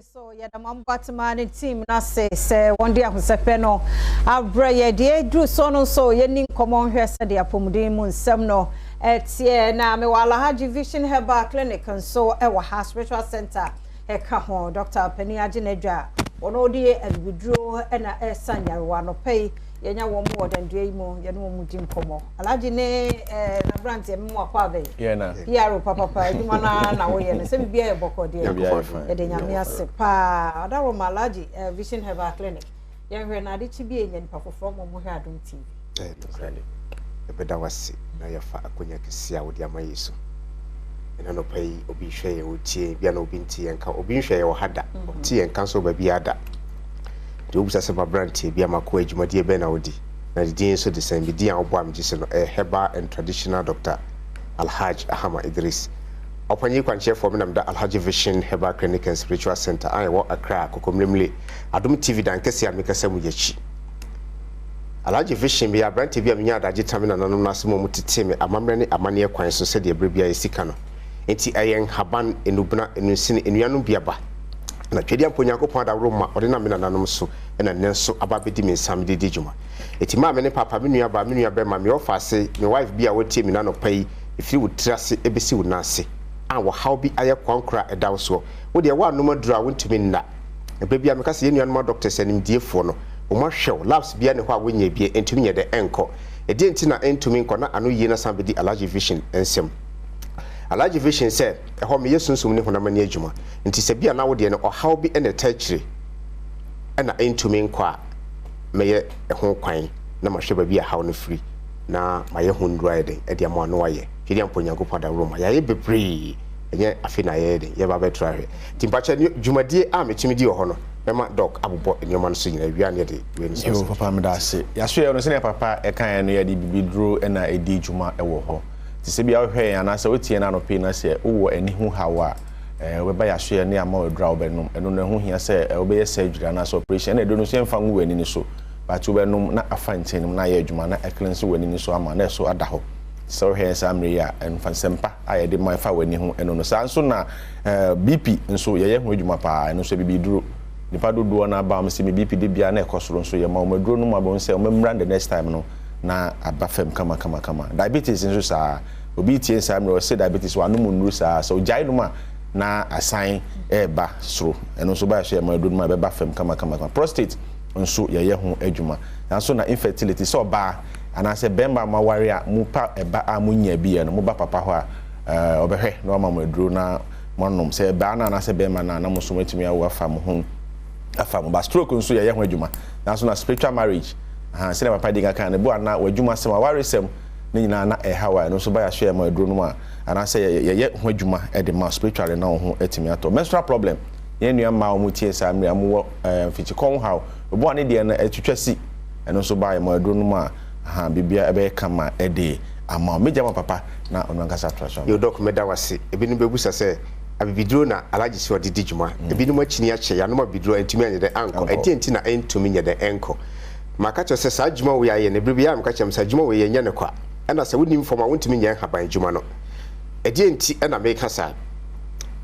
So yɛda mo Mbatema ne team no ase sɛ wɔn de ahosɛpɛ no abrɛ yɛ deɛ ɛduru so no nso yɛni nkɔmmɔ nhwɛ sɛdeɛ apɔmuden mu nsɛm no ɛteɛ. Na mewɔ Alhaji Vision Herbal Clinic nso ɛwɔ ha, spiritual center ɛka ho. Dr. Panin agye n'adwa, wɔn ɔde abibiduro ɛna ɛsa nyarewa. Nɔpɛ yi yɛnya wɔn mu wɔ dandua yi mu, yɛne wɔn mu di nkɔmmɔ. Alhaji ne n'aberanteɛ mu akɔ abɛn PR papapa adwuma na na wɔyɛ no sɛ biribiara yɛ bɔkɔ deɛ, yɛde Nyame ase paa. Ɔdawɔ ma Alhaji Vision Herbal Clinic, yɛnhwɛ na ade kyi bi enya nipa foforɔ ma ɔmo hwɛ Adom TV. Yɛbɛda wase na yɛfa akonnwa kɛseɛ a wode ama yi so. Ɛna nɔpa yi obi hwɛ yɛn, wotie bia na obi nte yɛn ka, obi nhwɛ yɛn wɔ ha da, ɔte yɛn ka nso wɔ baabi ada. Nti wobisa sɛ maberanteɛ bi a makɔ adwumadeɛ bɛn na wodi na ne din nso de sɛn? Medin a wobɔ a megye so no ɛyɛ Herbal and Traditional Doctor Alhaj Ahama Idris, ɔpanyin kwankyerɛfoɔ. Me nam da Alhaji Vision Herbal Clinic and Spiritual Center a ɛwɔ Accra, Kokomlemle, Adom TV dan kɛseɛ a mekasa mu yɛkyi. Alhaji Vision, meyɛ aberanteɛ bi a menya adagye tam nananom no ase ma ɔmu tete me amammerɛ ne amanneɛ kwan so sɛdeɛ berɛ bi a yɛsi ka no. Nti ɛyɛ nhaban, enubena, enunsini, enuanom bi aba na twɛdeɛ mpo Onyankopɔn adaworo ma ɔde nam me nananom so, ɛna nnɛ nso aba bɛdi me nsa mede di dwuma. Ɛti maa me ne papa, me nua baa, me nua bɛma me ɔfa ase, me wife bi a wɔtie me nanɔpa yi, ɛfiri wo tiri ase ɛbɛsi wo nan ase a wɔhaw bi ayɛ kwankora a ɛda wo soɔ, wo deɛ woanom aduro a wontumi nna. Ɛberɛ bi a meka sɛ yɛn nuanom adoctors animdiefoɔ no, wɔn ahwɛ wo labs bia ne hɔ a wonyɛ bie, ɛntumi nyɛ dɛ ɛnkɔ. Ɛdeɛ nti na ɛntumi nkɔ na ano yie na san bɛdi Alhaji Vision nsɛm? Alhaji Vision sɛ ɛhɔ meyɛ sunsum ne honam ani adwuma. Nti sɛ bia na wo deɛ no ɔhaw bi ɛna ɛta akyire ɛna ɛntumi nkɔ a, mɛyɛ ɛho kwan na mahwɛ baabi a haw no firi na mayɛ ho nnuro ayɛ den ɛde ama ano ayɛ twɛdeɛ ampa. Onyankopɔn adaworo ma yɛayɛ bebree, ɛnyɛ afei na yɛyɛ den yɛba bɛtra hwɛ. Nti mpakyɛ dwumadie a metumi di wɔ hɔ no, mɛma Doc abobɔ nneɛma no so nyinaa wia ne yɛde wei no so. Yo, papa, meda ase. Yɛaso yɛ no sɛnea papa ɛkaeɛ no, yɛde bibiduro ɛna ɛdi dwuma ɛwɔ hɔ. Nti sɛ bia wohwɛ yɛn anaasɛ wotie no anɔpɛ yi na sɛ wowɔ ani ho haw a, wobɛba yɛaso yɛ ne ama wo aduro a wobɛnom. Ɛno no ɛho hia sɛ wobɛyɛ surgery anaasɛ operation, ɛna aduro no nso yɛmfa ngu w'ani no so, but wobɛnom na afa nkyɛn no mu na ayɛ adwuma na ɛcleanse w'ani no so ama na ɛso ada hɔ. Sɛ wohwɛ yɛn saa mmerɛ yi a, ɛmfa nsɛmpa a yɛde ma ɛfa w'ani ho ɛno no. Saa nso na BP nso yɛyɛ ho adwuma paa. Ɛno nso bibiduro, nipa dodoɔ no aba wɔn sɛ me BP de bia na ɛkɔ soro nso, yɛma wɔn aduro no mu abɛn sɛ wɔn mmra the next time no na aba fam kama kama kama. Diabetes nso saa. Obi tie saa mmerɛ ɔsɛ diabetes wanom nnuro saa, sɛ ogyae nom a na asan ɛɛba soro. Ɛno nso baa so, yɛma aduro no mu a ɛbɛba fam kama kama kama. Prostate nso yɛyɛ ho adwuma. Nanso na infertility, sɛ ɔbaa anaasɛ bɛrima a moaware a mopa ɛba a monya bi yɛ no, moba papa hɔ a, ɔbɛhwɛ na wama mo aduro na moanom, sɛ ɛbaa no anaasɛ bɛrima no a, na mo nso moatumi awo afa mo ho afa mo ba. Stroke nso yɛyɛ ho adwuma. Nanso na spiritual marriage, sɛdeɛ papa di kan no bo ana w'adwuma sɛm, awaresɛm ne nyinaa na ɛhaw a, ɛno nso ba yɛaso yɛ ma aduro no mu a, anaasɛ yɛyɛ ho adwuma de ma spiritually na wo ho atumi atɔ. Menstrual problem, yɛn nua mmaa a wɔn tie saa mmerɛ a wɔwɔ mfikyikɔn haw, obi a ne deɛ no atwitwa si, ɛno nso ba yɛ ma aduro no mu a, biribia ɛbɛyɛ kama ɛde ama wo. Megya ma papa na ɔno ankasa atoa so. Yo, Doc, mɛda wase. Ebinom bɛbusa sɛ abibiduro na Alhaji si ɔde di dwuma. Ebinom akyini akyɛ yɛanom abibiduro antumi anyɛ dɛ ankɔ. Ɛdeɛ nti na ɛntumi nyɛ dɛ ɛnkɔ? Maka kyerɛ sɛ saa adwuma wei ayɛ no ɛberɛ biara, meka kyerɛ m sɛ adwuma wei yɛnyɛ no kwa, ɛna sɛ wonim fam a wontumi nyɛ nhaban adwuma no. Ɛdeɛ nti ɛna meka saa?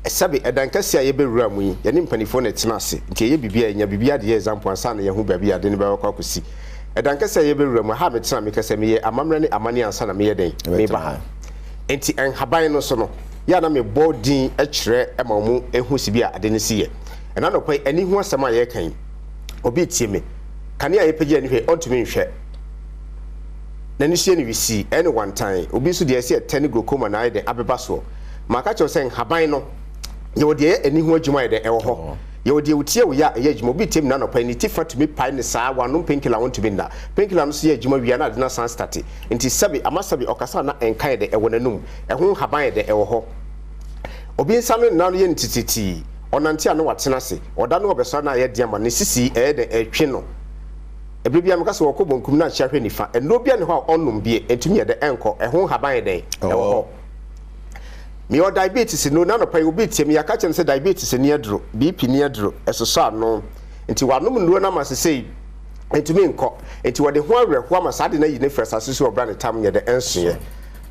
Sɛbe ɛdan kɛseɛ a yɛbɛwura mu yi, yɛne mpanimfoɔ na ɛtena ase, nti ɛyɛ biribi a yɛnya biribi ade yɛ example ansa na yɛho baabi a ade no bɛkɔ akɔsi. Ɛdan kɛseɛ a yɛbɛwura mu ha a metena, meka sɛ meyɛ amammerɛ ne amanneɛ ansa na meyɛ dɛn meba ha. Nti nhaban no so no yɛ a na mebɔ din kyerɛ ma wɔn ehu si bi a ade no si yɛ. Ɛna nɔpɛ yi ani ho asɛm a yɛreka yi, obi tie me, kanea a yɛpɛgya ani hwɛ, ɔntumi nhwɛ, n'ani so yɛ no wisii, ɛne wantan. Obi nso deɛ ɛsɛ ɛtɛ ne glaucoma na ayɛ dɛn abɛba soɔ. Maka kyerɛw sɛ nhaban no, yɛwɔ deɛ ɛyɛ ani ho adwuma yɛ dɛn ɛwɔ hɔ, yɛwɔ deɛ wotie wo yɛ a ɛyɛ adwuma. Obi tie mi na nɔpɛ ne ti fa tumi pae ne saa, wanom painkiller wɔntumi nna. Painkiller no so yɛ adwuma wia na ade no asan start. Nti sɛbi ama sɛbi ɔkasa na ɛnka yɛ dɛ ɛwɔ n'anum. Ɛho nhaban yɛ dɛ ɛwɔ hɔ. Obi nsa no nna no yɛ no titiritii, ɔnante a na watena ase, ɔda no ɔbɛsɔre na ayɛ den ama no, ne sisi ɛyɛ dɛ ɛtwe no. Ɛberɛ biara meka sɛ wɔkɔ bonkum na akyea hwɛ nifa. Nnuro bia ne hɔ a ɔnnom bie ɛntumi yɛ dɛ ɛnkɔ. Ɛho nhaban yɛ dɛn ɛwɔ hɔ. Mewɔ diabetes no na anɔpa yi obi tie me, yɛaka kyerɛ no sɛ diabetes ni aduro, BP ni aduro, ɛsosɔ ano. Nti wanom nnuro no ama sesei ɛntumi nkɔ. Nti wɔde ho awerɛhoɔ ama saa de no ayi ne firi asase so ɔbra ne tam nyɛ dɛ ɛnsoeɛ.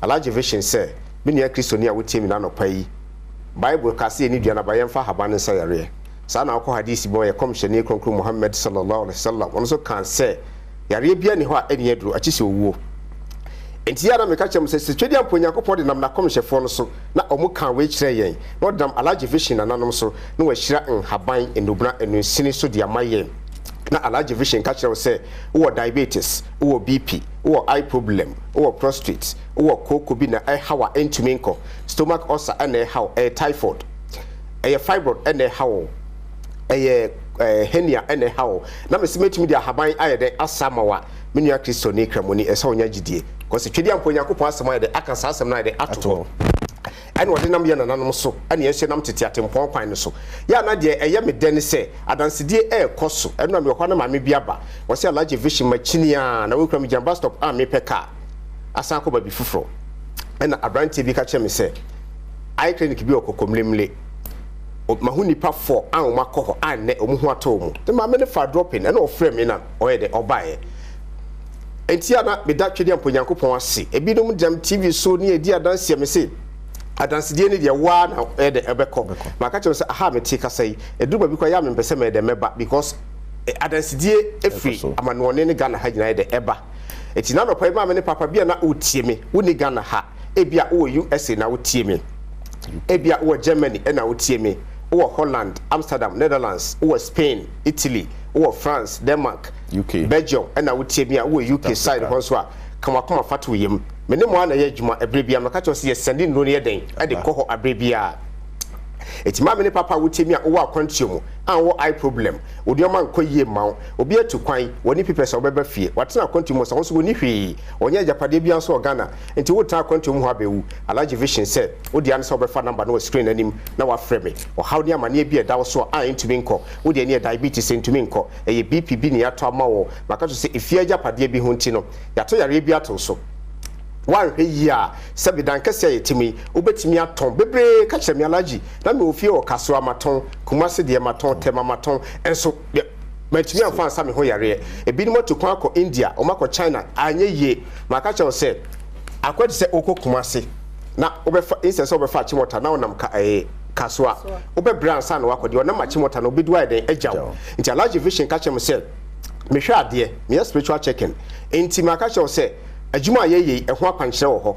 Alhaji Vision sɛ, me nua Kristoni a wotie me na anɔpa yi, Bible ka sɛ yɛni dua no aba, yɛmfa ahaban no nsa yareɛ. Saa na wokɔ Hadisi mu a, yɛ Kɔmhyɛni Kronkron Muhammad Sallallahu Alaihi Wasallam, ɔno nso kaa sɛ, Yareɛ biara nni hɔ a ɛnni aduro, akyi sɛ owuo. Enti yɛ a na meka kyerɛ mo sɛ, sɛ Twedeɛ ampa Onyankopɔn de nam N'akɔmhyɛfoɔ no so na wɔn kaa wei kyerɛɛ yɛn, na ɔde nam Alhaji Vision nananom so na wahyira nhaban, nnubena, nnunsini so de ama yɛn, na Alhaji Vision ka kyerɛ wo sɛ wowɔ diabetes, wowɔ BP, wowɔ eye problem, wowɔ prostrate, wowɔ kooko bi na ɛhaw a ɛntumi nkɔ, stomach ulcer na ɛhaw, ɛyɛ typhoid, ɛyɛ fibroid na ɛhaw wo, ɛyɛ hernia na ɛhaw wo, na mese mɛtumi de ahaban ayɛ dɛn asa ama wo a, me nua Kristoni, Kramoni, ɛsɛ sɛ wonya gyidie. Kɔsi Twedeɛ ampa Onyankopɔn asɛm ayɛ dɛn aka saa asɛm no ayɛ dɛn ato hɔ. Ɛna ɔde nam yɛn nananom so, ɛna yɛn nso yɛnam tete atempɔn kwan no so. Yɛ a na deɛ ɛyɛ me dɛ ne sɛ, adansedie ɛrekɔ so. Ɛno a mewɔ hɔ a na maame bi aba. Ɔse Alhaji Vision makyini a na wei koraa megyina bus stop a mepɛ car asan akɔ baabi foforɔ. Ɛna abranteɛ bi ka kyerɛ me sɛ eye clinic bi wɔ Kɔkɔmlemle. Mahu nnipa four a wɔn akɔ hɔ a nnɛ wɔn ho atɔ wɔn. Ne maame no faa dropping ɛna ɔfrɛ me na ɔyɛ dɛ ɔbaeɛ. Enti a na meda Twedeɛmpo Nyankopɔn ase. Ebinom gyam TV so ne edi adanseɛ me se adansedie no deɛ woaa na ɛyɛ dɛ ɛbɛkɔ. Maka kyerɛ wɔn sɛ aha a mete kasa yi ɛduru baabi koraa yɛ a mempɛ sɛ mɛyɛ dɛ mɛba because adansedie firi amanoɔne ne Ghana ha nyinaa yɛ dɛ ɛba. Enti na anɔpa yi maame ne papa bi a na wotie me, wonni Ghana ha, ebia wowɔ USA na wotie me, ebia wowɔ Germany na wotie me, wowɔ Holland, Amsterdam, Netherlands, wowɔ Spain, Italy, wowɔ France, Denmark, UK. Belgium na wotie me a, wowɔ UK side hɔ nso a, ka w'akoma fa to wo yam. Me ne mo ara na ɛyɛ adwuma ɛberɛ biara. Maka kyerɛ wo sɛ yɛsɛnde nnuro no yɛ dɛn de kɔ hɔ aberɛ biara. Enti maame ne papa a wotie me a wowɔ akwantuo mu a wowɔ eye problem, wo nneɛma nkɔ yie mma wo, obi atu kwan, wɔnni papers a wobɛba fie, watena akwantuo mu hɔ sa wo nso wɔnni hwee, wɔnyɛ agyapadeɛ biara nso wɔ Ghana, enti woretena akwantuo mu hɔ abɛwu. Alhaji Vision sɛ, wo dea ne sɛ wobɛfa number no wɔ screen no anim na woafrɛ me. Ɔhaw ne amaneɛ bi a ɛda wo so a ɛntumi nkɔ, wo deɛ ne yɛ diabetes ɛntumi nkɔ, ɛyɛ BP bi na yɛatɔ ama wo. Maka kyerɛ wo sɛ efie agyapadeɛ bi ho nti no, yɛatɔ yareɛ bi ato wo so. Woanhwɛ yie a, sɛbe dan kɛseɛ a yɛte mu yi, wobɛtumi atɔn. Bebree ka kyerɛ me, Alhaji, na mewɔ fie wɔ Kasoa, matɔn, Kumasi deɛ, matɔn, Tema, matɔn, nso mantumi amfa ansa me ho yareɛ. Ebinom atu kwan akɔ India, wɔakɔ China, anyɛ yie. Maka kyerɛ wo sɛ, akɔ te sɛ wokɔ Kumasi na wobɛfa, instead sɛ wobɛfa Achimota na wonam ka, ɛɛ, Kasoa, wobɛbrɛ ansa na woakɔ. Deɛ ɔnam Achimota no, ɔbɛdu ayɛ dɛn? Agya wo. Nti Alhaji Vision ka kyerɛ me sɛ, mehwɛ adeɛ, meyɛ spiritual checking, nti maka kyerɛ wo sɛ, adwuma a yɛyɛ yi, ɛho akwankyerɛ wɔ hɔ.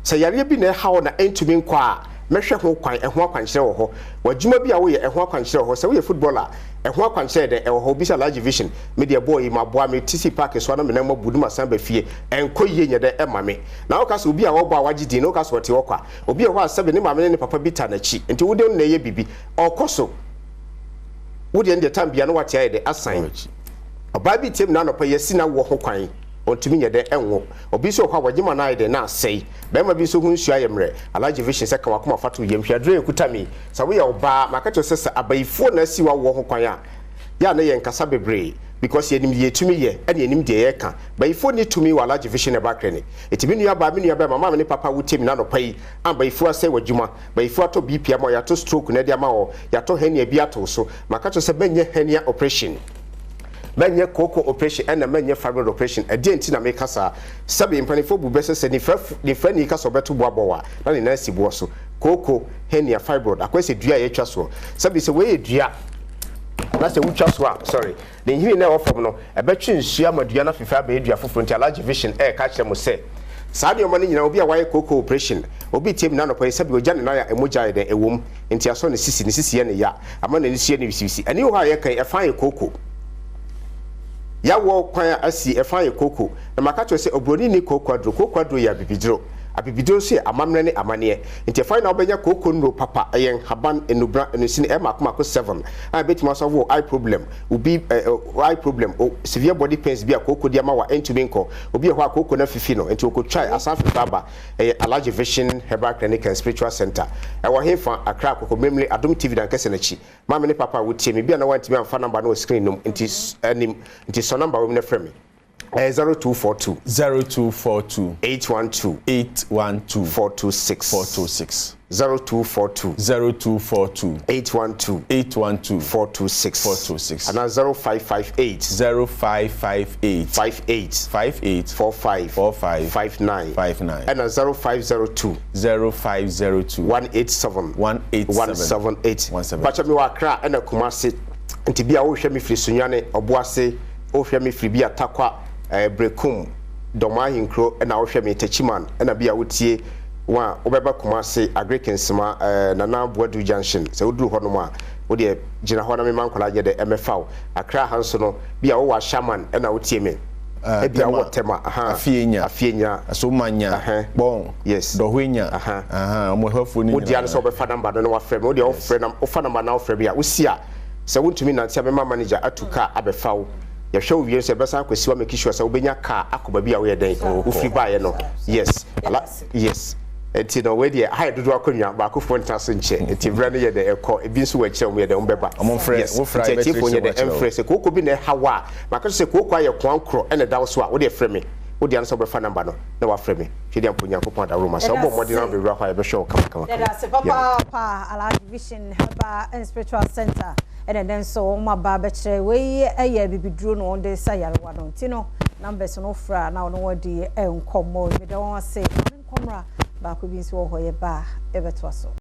Sɛ yareɛ bi na ɛha wo na ɛntumi nkɔ a, mɛhwɛ ho kwan, ɛho akwankyerɛ wɔ hɔ. W'adwuma bi a woyɛ, ɛho akwankyerɛ wɔ hɔ. Sɛ woyɛ footballer a, ɛho akwankyerɛ yɛ dɛn? Ɛwɔ hɔ. Obi sɛ Alhaji Vision, me deɛ bɔɔl yi, maboa, mete sii park so a na me nan mu abu na masan ba fie. Ɛnkɔ yie nyɛ dɛn ɛmma me. Na woka sɛ obi a ɔbɔ a wagye din no, woka sɛ ɔte hɔ kwa. Obi wɔ hɔ a sɛbe ne maame ne ne papa bi taa n'akyi, nti wode no na ɛyɛ biribi. Ɔkɔ so. Wo deɛ no deɛ time biara na wate ayɛ dɛ asan. Ɔbaa bi tie me na anɔpa yi asi n'awoɔ ho kwan, ɔntumi nyɛ dɛ ɛnwo. Obi nso wɔ hɔ a wagye ma no ayɛ dɛ na asɛe. Barima bi nso ho nsuo ayɛ mmerɛ. Alhaji Vision sɛ ka w'akoma fa to wo yam. Hwɛ aduro a ɛkuta me yi. Sɛ woyɛ ɔbaa, maka kyerɛ wo sɛ sɛ abayifoɔ na asi w'awoɔ ho kwan a, yɛ a na yɛnkasa bebree because yɛnim deɛ yɛtumi yɛ ɛna yɛnim deɛ yɛka. Bayifoɔ nni tumi wɔ Alhaji Vision Herbal Clinic. Enti me nua baa, me nua barima, maame ne papa a wotie me na anɔpa yi a bayifoɔ asɛe w'adwuma, Bayifo atɔ BP ama wo, yɛato stroke na ɛde ama wo, yɛatɔ hernia bi ato wo so. Maka kyerɛ wo sɛ mɛnyɛ hernia operation, mɛnyɛ kooko operation ɛna mɛnyɛ fibroid operation. Ɛdeɛn nti na meka saa? Sɛbe mpaninfoɔ bu bɛ sɛ sɛ nifrani ka sɛ ɔbɛto boɔ abɔ wo a, na ne nan si boɔ so. Kooko, hernia, fibroid, akɔyɛ sɛ dua a yɛatwa soɔ. Sɛbe sɛ wei yɛ dua na sɛ wotwa so a, sorry, Ne nhini no a ɛwɔ fam no, ɛbɛtwe nsuo ama dua no afefɛ abɛyɛ dua foforɔ. Nti Alhaji Vision reka akyerɛ mo sɛ, saa nneɛma no nyinaa, obi a wayɛ kooko operation, obi retie me nnɛ anɔpa yi, sɛbi ɔgya ne nan a mogya ayɛ dɛn? Ɛwɔ mu. Nti asɔ ne sisi, ne sisi yɛ no ya, ama n'ani so yɛ no wisiwisi. Ani wɔ hɔ a yɛka yi, ɛfa yɛ kooko. Yɛawɔ kwan a asi, ɛfa yɛ kooko. Na maka akyerɛ wo sɛ, oburoni nni kooko aduro. Kooko aduro yɛ abibiduro. Abibiduro nso yɛ amammerɛ ne amanneɛ. Nti ɛfa yi na wobɛnya kooko nnuro papa, ɛyɛ nhaban, nnubra, nnusini, ɛyɛ mmaako mmaako seven a ɛbɛtumi asɔlve wo eye problem, Obi eh eye problem o severe body pains bi a kooko de ama wo a ɛntumi nkɔ. Obi wɔ hɔ a kooko no afifi no nti ɔkɔtwae asan afefe aba. Ɛyɛ Alhaji Vision Herbal Clinic and Spiritual Centre. Ɛwɔ hefa? Accra Kokomlemle Adom TV dankɛsɛ no akyi. Maame ne papa a wotie me, ebia na woantumi amfa number no wɔ screen no mu nti anim nti sɔ number wei mu na frɛ me. Ɛyɛ 0242. 0242. 812. 812. 426. 426. 0242. 0242. 812. 812. 426. 426. Anaa 0558. 0558. 58. 58. 45. 45. 59. 59. Ɛna 0502. 0502. 187. 187. 178. 178. Pakyɛ mewɔ Accra ɛna Kumasi. Nti bi a wohwɛ me firi Sunyani, Ɔboase, wohwɛ me firi bi a Tarkwa, eh, Berekum, Dɔm Ahenkuro ɛna wohwɛ me Techiman ɛna bi a wotie wɔn a wobɛba Kumasi, Agric Nsema, eh, Nana Boadu Junction. Sɛ woduru hɔnom a, wodeɛ gyina hɔ na mema nkwadaa nyɛ dɛ ɛmɛfa wo. Accra ha nso no, bi a wowɔ Ashaiman ɛna wotie me. Ah, Ebia wowɔ Tema, aha. Afienya. Afienya. Asomanya. Aha. Kpɔn. Yes. Dɔhwenya. Aha. Aha, ɔmo ɛhɔfoɔ no Wo dea no nyinaa. sɛ wobɛfa number no na wafrɛ me. Wo deɛ wofrɛ na wofa number na wofrɛ me a, wosi a, sɛ wontumi nante a mɛma manager atu car abɛfa wo. Yɛhwɛ wo wie nso yɛbɛsan akɔsi wo amake sure sɛ wobɛnya car akɔ baabi a woyɛ dɛn, wofiri baeɛ no. Yes. Ala, yes. Nti no wei deɛ ha yɛ dodoɔ akonnwa, baakofoɔ ntena so nkyɛ. Nti berɛ no yɛ dɛ ɛkɔ, ebi nso wɔ akyire a wɔn yɛ dɛ wɔn bɛba. Wɔn mfrɛ, Yes. wofrɛ a Nti atiefoɔ nyɛ yɛbɛkyerɛkyerɛ dɛ mu akyerɛ wo. ɛmfrɛ sɛ kooko bi na ɛha wo a, maka kyerɛ sɛ kooko ayɛ koankorɔ ɛna ɛda wo so a, wo deɛ frɛ me. Wo deɛ ano sɛ wobɛfa number no na wafrɛ me. Hwɛ deɛ mpo Onyankopɔn adaworo ma. Sɛ wobɔ mmɔden na wobɛwura hɔ a yɛbɛhwɛ wo kama kama kama. Yɛda ase papaapa Alhaji Vision Herbal and Spiritual Center ɛna ɛnɛ nso wɔn aba abɛkyerɛ wei yɛ bibiduro na wɔn de sa yarewa no nti no numbers no wofrɛ a na wɔne wɔn adi nkɔmmɔ. Meda wɔn ase. Maame nkɔmmra baako bi nso wɔ hɔ yɛba a yɛbɛtoa so.